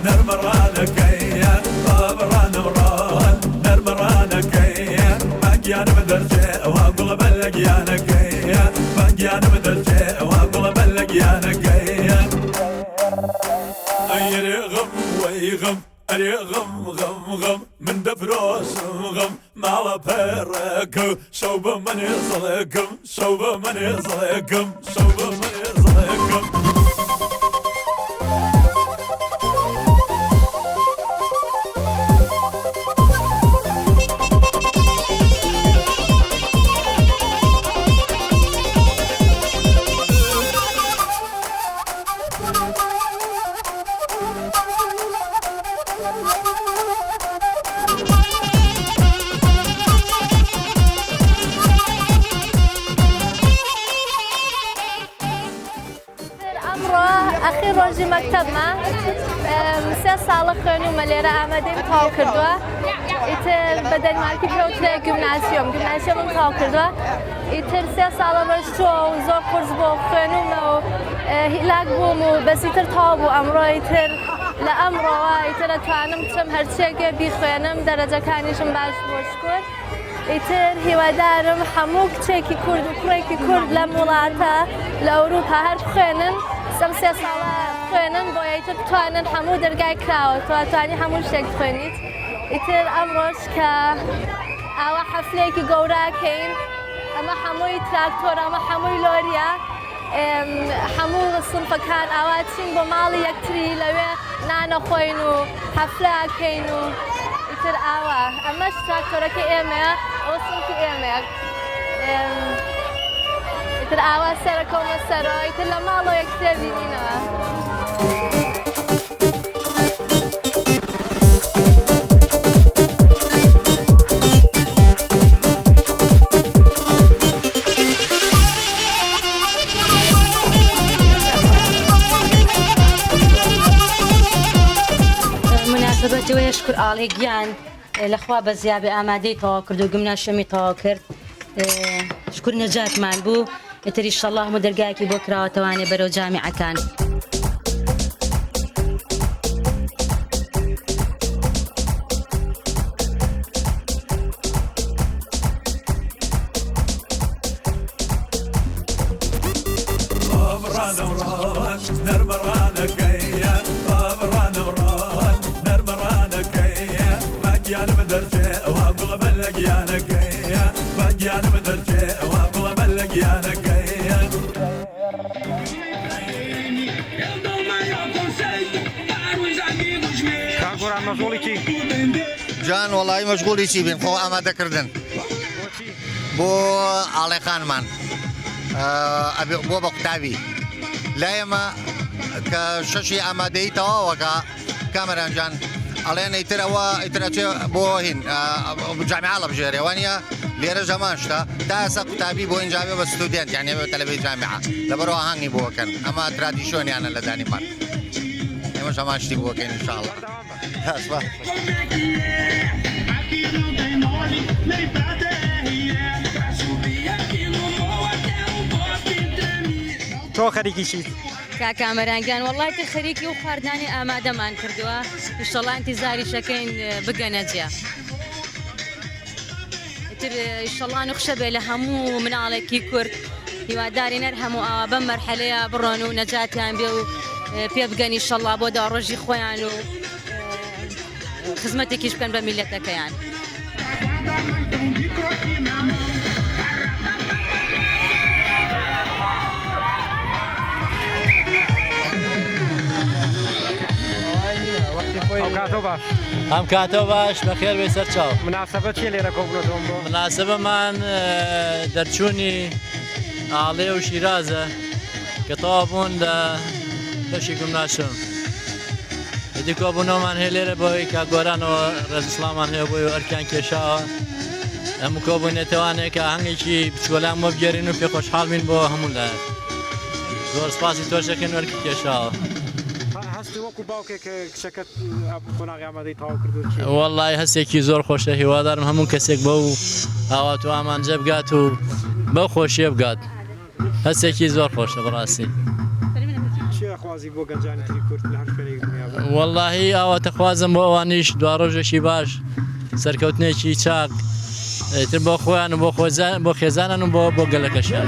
نەرمە ڕانەکەیە بابڕانم ڕان نەرمە ڕانەکەیە با گیانم دەرچێ ئەوها گوڵە بەر لە گیانەکەیە با گیانم دەرچێ ئەوها گوڵە بەر لە گیانەکەیە ئەی ئەرێ غەم وەی غەم ئەرێ غەم غەم غەم من دەفرۆشم غەم ماڵە پەڕەکەم شەو بە منێ زەڵەکەم شەو بە منێ زەڵەکەم شەو بە منێ زەڵەکەم. ئەمڕۆ ئەخیر ڕۆژی مەکتەبمە سێ ساڵە خوێنومە لێرە ئامادەیم تەواو کردووە ئیتر بە دەنمارکی پێوترێ گیمناسیۆم گیمناسیۆمم تەواو کردووە ئیتر سێ ساڵە ڕۆشتووە و زۆر قورس بۆ خوێنومە و هیلاک بووم و بەس ئیتر تەواو بوو ئەمڕۆ ئیتر لە ئەمڕۆوە ئیتر ئەتوانم بچم هەرچیەکێ بیخوێنم دەرەجەکانیشم باش بووە شکر ئیتر هیوادارم هەموو کچێکی کورد و کوڕێکی کورد لەم وڵاتە لە ئەوروپا هەر بخوێنن سەم سێ ساڵە بخوێنن بۆ ئیتر بتوانن هەموو دەرگای کراوە توانی هەموو شتێک بخوێنیت ئیتر ئەمڕۆش کە ئاوا حەفلەیەکی گەوراکەین ئەمە هەمووی تراکتۆر ئەمە هەمووی لۆریە هەموو سنفەکان ئاوا چین بۆ ماڵی یەکتری لەوێ نانەخۆین و حەفلەکەین و ئیتر ئاوا ئەمەش تراکتۆرەکە ئێمەیە ئەوە سنفی ئێمەیە ئیتر ئاوا سەرەکەومە سەرەوە ئیتر لە ماڵەوە یەکترێ بینینەوە. مناسبەتەوەیە شکر ئاڵێ گیان لەخوا بەزیابێ ئامادەی تەواو کرد و گمناشەمی تەواو کرد شکر نەجاتمان بوو ئیتر ئیشەڵا هەموو دەرگایەکی بۆ کراوەتەوانێ بەرەو جامیعەکان. کاک گۆران مەشغوڵی چی؟ جان وەڵی مەشغوڵی چی بین خۆ ئامادەکردن بۆ ئاڵێخانمان بۆ بە قوتابی لای ئێمە کە شەشی ئامادەی تەواوەکە کامەران جان ئەڵێن ئیتر ئەوە ئیتر ئەچێ بۆ هین جامیعە هەڵەبژێرێ وانە لێرە ژەمان شتە تا ئێستا قوتابی بۆ ئینجاوێ بە ستودێنت یانێ بە تەلەبەی جامیعە لەبەرەوە ئاهەنگی بۆکەن ئەمە ترادیشۆنیانە لە دانیمارک ئێمەش هەمان شتی بۆکەین ئینشاءڵڵا. تۆ خەریکی چیت؟ کاک کامەران گیان وەڵای تر خەریکی و خواردنانی ئامادەمان کردووە ئیشەڵا ئینتیزاریشەکەین بگەنە جێ تر ئیشەڵا نوخشە بێ لە هەموو مناڵێکی کورد هیواداری نەر هەموو ئاوا بەم مەرحەلەیە بڕۆن و نەجاتیان بێ و پێ بگەن ئیشەڵا بۆ داڕۆژی خۆیان و خزمەتێکیش بکەن بە میلەتەکەیان. ئەو کاتەو باش. ئەم کاتەو باش بەخێر بێ سەر چاو. مناسەبە چیە لێرە کۆبوونەتەوە ئەمڕۆ؟ مناسەبەمان دەرچوونی ئاڵێ و شیرازە کە تەواو بوون لە بەشی گومناشم. ئیدی کۆبوونەوەمان هەیە لێرە بۆی کاک گۆرانەوە ڕێز و سڵاومان هەیە بۆی و ئەرکیان کێشاوە. هەموو کۆبوونێتەوانێک کە ئاهەنگێکی بچکۆلان بۆ بگێرین و پێ خۆشحاڵ بین بۆ هەموو لایەک. زۆر سپاسی تۆش دەکەین و ئەرکی کێشاوە. هەستی وەکو باوکێک کچەکەت قۆناغی ئامادەی تەواو کردووە چییە؟ وەڵڵاهی هەستێکی زۆر خۆشە هیوادارم هەموو کەسێک بەو ئاوات و ئامانجە بگات و بەو خۆشیە بگات هەستێکی زۆر خۆشە بەڕاستی. چی ئەخوازی بۆ گەنجانی تری کورد لە هەر شوێنێکی دنیا بن؟ وەڵاهی ئاواتەخوازم بۆ ئەوانیش دواڕۆژێکی باش، سەرکەوتنێکی چاک ئیتر بۆ خۆیان و بۆ خۆزان بۆ خێزانان و بۆ بۆ گەلەکەشیان.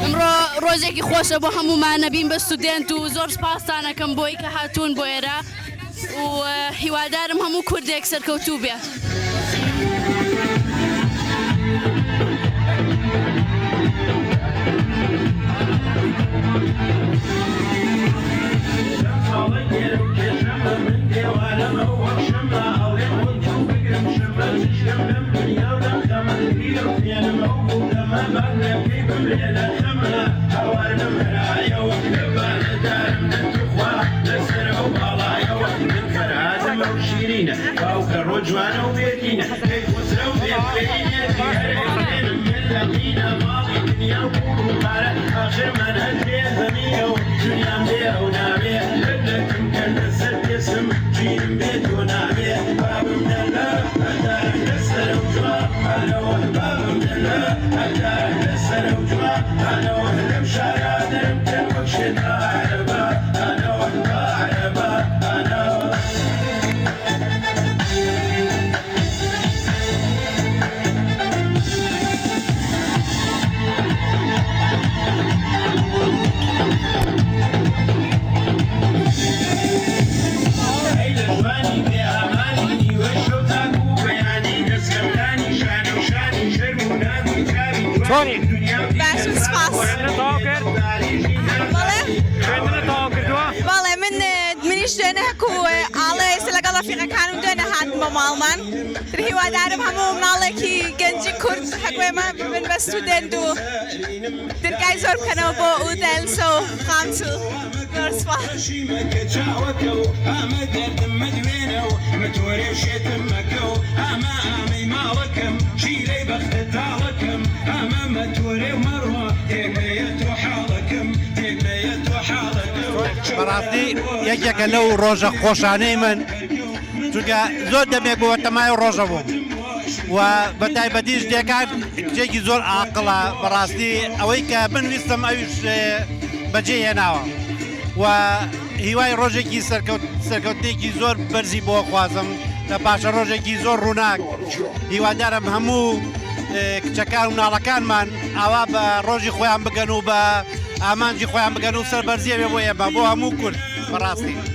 ئەمڕۆ ڕۆژێکی خۆشە بۆ هەموومان نەبین بە ستودێنت و زۆر سپاستانەکەم بۆی کە هاتوون بۆ ئێرە و هیوادارم هەموو کوردێک سەرکەوتوو بێ. ڕەفیقەکانم دوێنێ هاتن بۆ ماڵمان. تر هیوادارم هەموو مناڵێکی گەنجی کورد هەکوێمە ببن بە ستودنت و درگای زۆر بکەنەوە بۆ ئودەنس و خامس و زۆر سوپاس. بەڕاستی یەکێکە لەو ڕۆژە خۆشانەی من چونکە زۆر دەمێک بووە تەمای ڕۆژە بووم و بە تایبەتیش دێکان کچێکی زۆر ئاقڵە بەڕاستی ئەوەی کە من ویستم ئەویش بەجێ هێناوە و هیوای ڕۆژێکی سەرکەوتنێکی زۆر بەرزی بۆ خوازم لە پاشە ڕۆژێکی زۆر ڕووناک هیوادارم هەموو کچەکان و مناڵەکانمان ئاوا بە ڕۆژی خۆیان بگەن و بە ئامانجی خۆیان بگەن و سەربەرزیە بێ بۆ ئێمە بۆ هەموو کورد بەڕاستی.